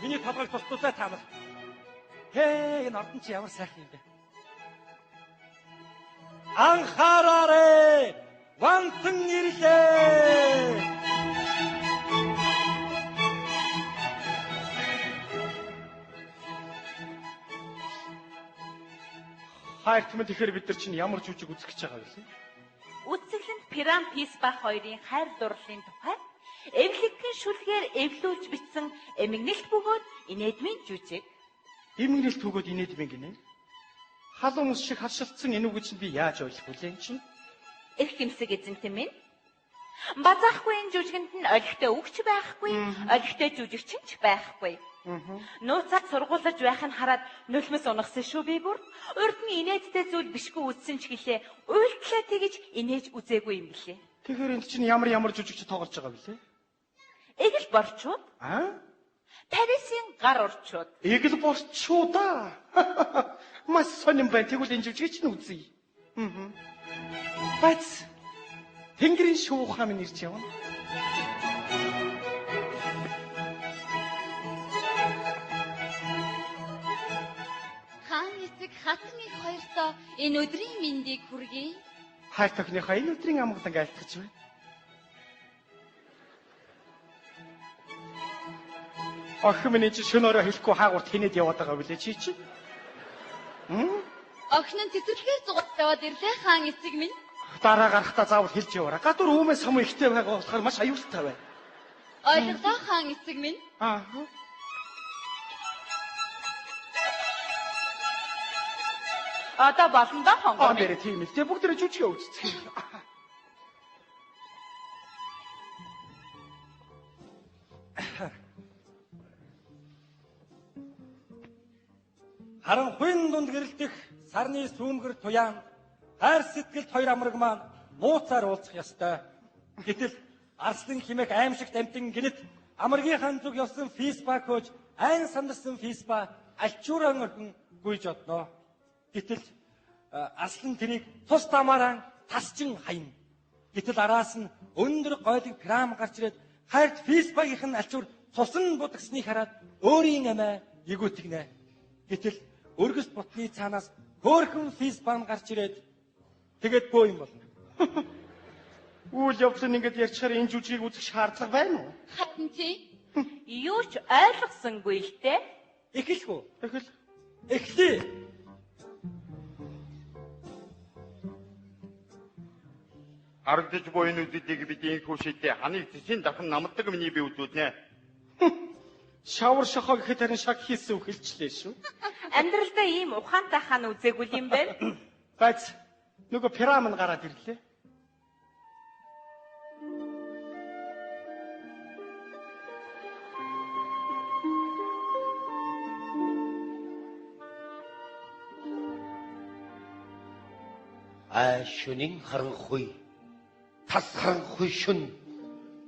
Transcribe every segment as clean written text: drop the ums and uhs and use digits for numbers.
Миний толгойг тус тусаа та нар. Хээ, энэ ордон чи ямар сайхан юм бэ? Анхаараарэ! Вантан ирлээ! Хайрт минь, тэгэхээр бид нар чинь ямар жүжиг үзэх гэж байгаа вэ? Үзэсгэлэнт Пирам Писба хоёрын хайр дурлалын тухай эвлэгхэн шүлгээр эвлүүлж бичсэн эмгэнэлт бөгөөд инээдмийн жүжиг. Эмгэнэлт бөгөөд инээдмийн гинэ. Халуун ус шиг харшилдсан энэ үгийг чинь би яаж ойлгох вүлээ энэ чинь? Эх хэмсэг эзэнтэн минь. Базаахгүй энэ жүжигэнд нь олигтой үгч байхгүй, олигтой жүжигчин ч байхгүй. Нууцаар сургуулаж байх нь хараад нулимс унагсан шүү би бүр. Урд нь инээдтэй зүйл бишгүй үзсэн ч гэлээ. Уйлтлаа тэгж инээж үзээгүй юм билээ. Тэгэхээр энд чинь ямар ямар жүжигч тоглож байгаа вүлээ? Эгэл борчууд. Аа? Парисын гар урчууд. Эгэл борчуудаа. Маш сонин байна. Тэгвэл энэ жүжигийг чинь үзье. Бац. Тэнгэрийн шуухаа минь ирж явна. Хаан эцэг хатан их хоёртоо энэ өдрийн мэндийг хүргэе. Хайр тохиныхоо энэ өдрийн амгаланг айлтгаж байна. Охин минь чи шөнө орой хэлэхгүй хаагурт хинээд яваад байгаа билээ чи чи? Охин нь цэцэрлэгээр зугат яваад ирлээ хаан эцэг минь. Дараа гарахдаа заавал хэлж яваарай. Гадуур хүмүүсээ самуу ихтэй байгаа болохоор маш аюултай байна. Ойлголоо хаан эцэг минь. Аа. Одоо болно доо хонгор. Аа нэрээ тийм л. Тэ бүгд жүжигээ үзцгээе. Харанхуйн дунд гэрэлтэх сарны сүүмгэр туяан хайр сэтгэлд хоёр амраг маань нууцаар уулзах ёстой. Гэтэл арслан химэх аимшигт амтан гинэт амрагийнхаа зүг явсан Фисба хөөж айн сандарсан Фисба альчууран орхин гүйж одноо. Гэтэл арслан тэрийг тус дамаараа тасчин хаяна. Гэтэл араас нь өндөр гойлог Пирам гарч ирээд хайрт Фисбагийнх нь альчуур цусан будагсныг хараад өөрийн амиа эгүүтгэнэ. Гэтэл өргөс бутны цаанаас хөөхөн Фисбан гарч ирээд тэгээд бөө юм болно. Үйл явдал нь ингэж ярьчихаар энэ жүжигийг үзэх шаардлага байна уу? Харин тий. Юу ч ойлгосонгүй л дээ. Эхлэх үү? Эхэл. Эхлэе. Харагдаж буй нүдүүдийг бид инхүү шидэ ханыг зэсийн дахин намддаг миний би үзүүлнэ. Шавар шохоо гэхэд харин шаг хийсэн үг хэлчлээ шүү. Амьдралдаа ийм ухаантай хаан үзээгүй юм байна. Бац. Нөгөө пирам нь гараад ирлээ. Ай шөнийн харанхуй, тас харанхуй шөн,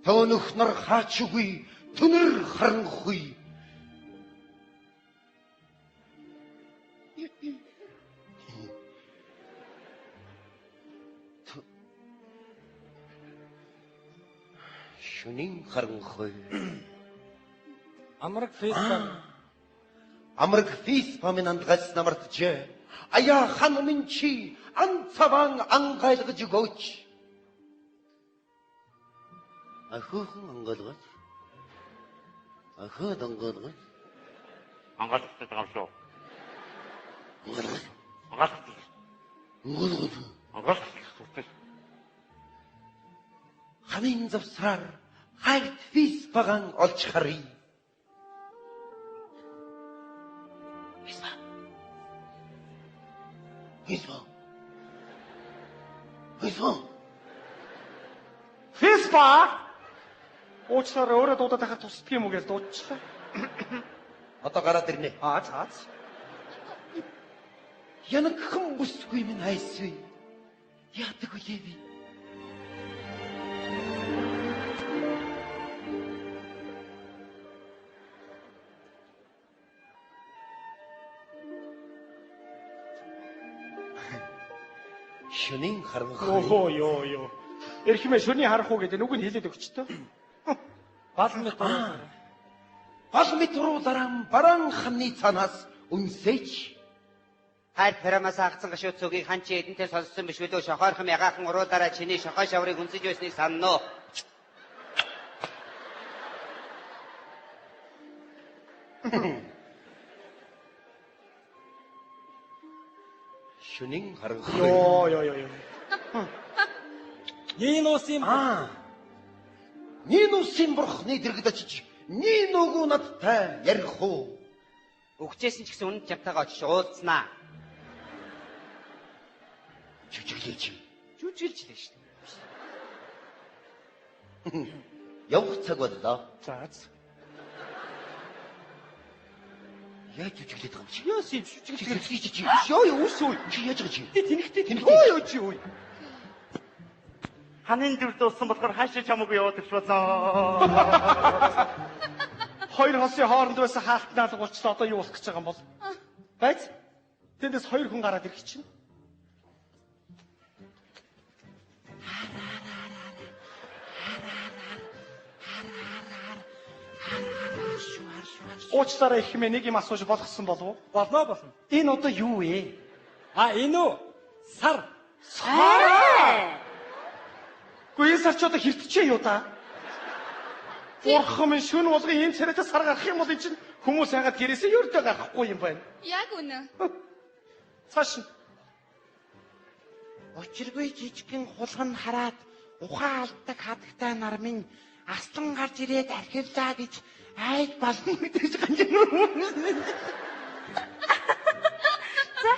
төөнөх нар хаачгүй, түнэр харанхуй. Шөнийн харанхуй. Амраг Фисба. Амраг Фисба минь андгаас намартжээ. Аяа хан минь чи анцаван ангайлгаж өгөөч. Ахиухан ангайлгаж. Ахиад ангайлгаж. Ангаалгах байгаа юм шүү. Ангайлгаж. Ангаалгах. Ангайлгаж. Ангаалгах. Ханын завсраар хайрт Фисбаган олж харъя. Фисба. Фисба. Фисба. Фисба. Уучлаарай, өөрөө дуудаад байхад тусдаг юм уу гэж дуудчихлаа. Одоо гараад ирнэ. Аа, заац. Янагхан бүсгүй минь айсвэ. Яадаг үлээ би? Шөнийн харанхуй. Өө ёо ёо. Эрхмээ шөнийн харанхуй гэдэг нүг нь хэлээд өгч төө. Бал мэт. Гол мэт уруулаараа бараан ханны цаанаас үнсээч. Хайр Пирамаас агцсан гашууд цөгийг хан чи эдэнтэй сонссон биш билүү? Шохойрхон ягаахан уруулаараа чиний шохой шаврыг үнсэж байсныг санана уу? Шүнийн харанхуй. Йоо ёо ёо. Нинусын Нинусын бурхны дэргэд очиж Нинугу надтай ярих уу? Үгчээсэн ч гэсэн үнэн чамтайгаа очиж уулзнаа. Жүжиглээч. Жүжиглж лээ шүү дээ. Явах цаг боллоо. За. Яаж жүжиглээд байгаа юм чи? Яас юм жүжиглэж чи. Ёо ёо үс үе. Чи яаж байгаа чи? Би тэнхтэй тэнхтэй. Ёо ёо чи үе. Ханын дүр дууссан болохоор хаашаа чамаагүй яваад ирч болоо. Хоёр хосын хооронд байсан хаалтнаа л гулчлаа, одоо юу болох гэж байгаа юм бол? Байц. Тэндээс хоёр хүн гараад ирэх чинь. Уучлаарай их хэмээ, нэг юм асууж болгосон болов уу? Болно болно. Энэ одоо юу вэ? А энэ үү? Сар. Сар. Гэхдээ энэ сар ч одоо хэртчээ юу да? Бурхан минь, шүн болгон ийм царайтай сар гарах юм бол энэ чинь хүмүүс яагаад гэрээсээ ердөө гарахгүй юм байна. Яг үнэ. Цааш нь. Учиргүй жижигхэн хулган хараад ухаан алддаг хадагтай нар минь аслан гарч ирээд архивлаа гэж айд болно гэж ганжин. За,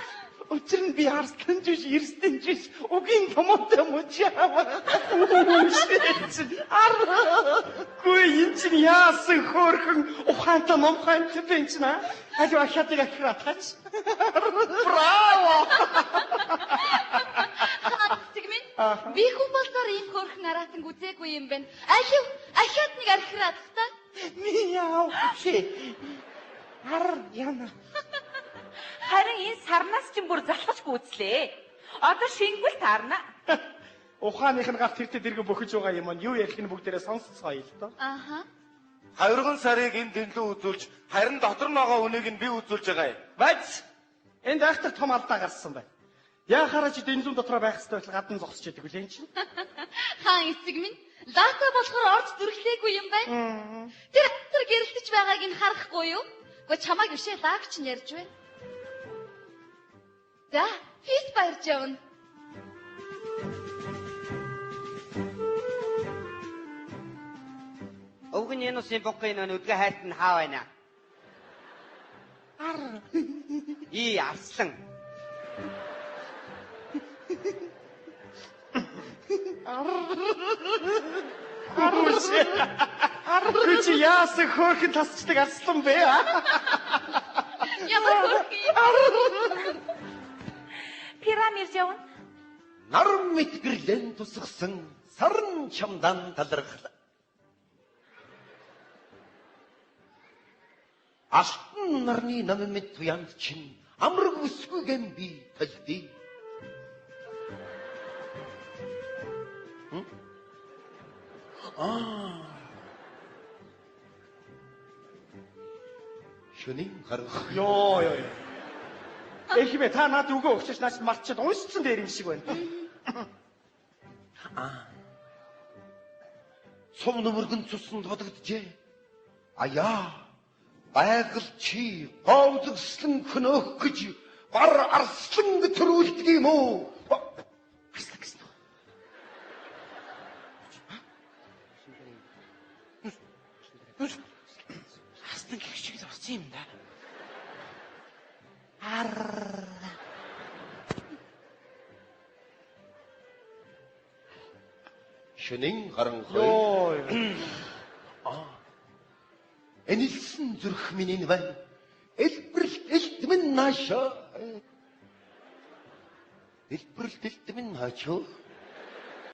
учир нь би арслан жиш, эрстэн жиш, угийн томоотой мужаа. Гүй, энэ чинь яасан хөөрхөн ухаантай номхон амт бэ энэ чинь аа? Аль ахиадыг ахиратгач. Браво! Эцэг минь, би хүн болсоор ийм хөөрхөн араатан үзээгүй юм байна. Алив ахиад нэг архираадах та. Мяу. Чи. Ар яна. Харин энэ сарнаас чинь бүр залхаж гүйцлээ. Одоо шингүүл таарна. Ухааных нь гарт тэртээ дэргэ бөхөж байгаа юм нь юу ярих нь бүгдээрээ сонсцгоё л доо. Аха. Хоёргон сарыг энэ дэнлүү үзүүлж, харин дотор нь байгаа хүнийг нь би үзүүлж байгаа юм. Бац. Энд айхтар том алдаа гарсан байна. Яхаараа чи дэнлүүн дотроо байх хэрэгтэй байтал гадна зогсож идэг үлээ энэ чинь. Хаан эцэг минь, лата болохоор орж зүрхлээгүй юм байна. Тэр тэр гэрэлтэж байгааг нь харахгүй юу? Гэхдээ чамайг бишээ, лаг чинь ярьж байна. За, фис баярж явна. Өвгөн Нинусын букын нөө нүдгэ хайрт нь хаа байна? Ар. И арслан. Ар. Чи яасан хөөрхөн тасчдаг арслан бэ? Ямар хөөрхөн юм. Пирамид явна. Нар мэт гэрлэн тусгасан сарн чамдан талархал. Алтан нарны нам мэт туянд чинь амраг өсгүйгэн би толдий. Аа. Шөнийн гарах. Йоо ёо ёо. Эхмээ та над үгөө өгчөөч, наач мартчихад уншсан дээр юм шиг байна. Аа. Цум нүмергэн цуснд бодогджээ. Аяа. Байгаль чи говзгслэн хөнөөх гэж гар арслан төрүүлдэг юм уу? Арслан гэсэн үү? Арслан гэх шиг л болсон юм да. Ар. Шөнийн харанхуй. Йоо. Аа. Энэлсэн зүрх минь энэ байна. Элбэрэлт элтмэн наашаа. Элбэрэлт элтмэн наачаа.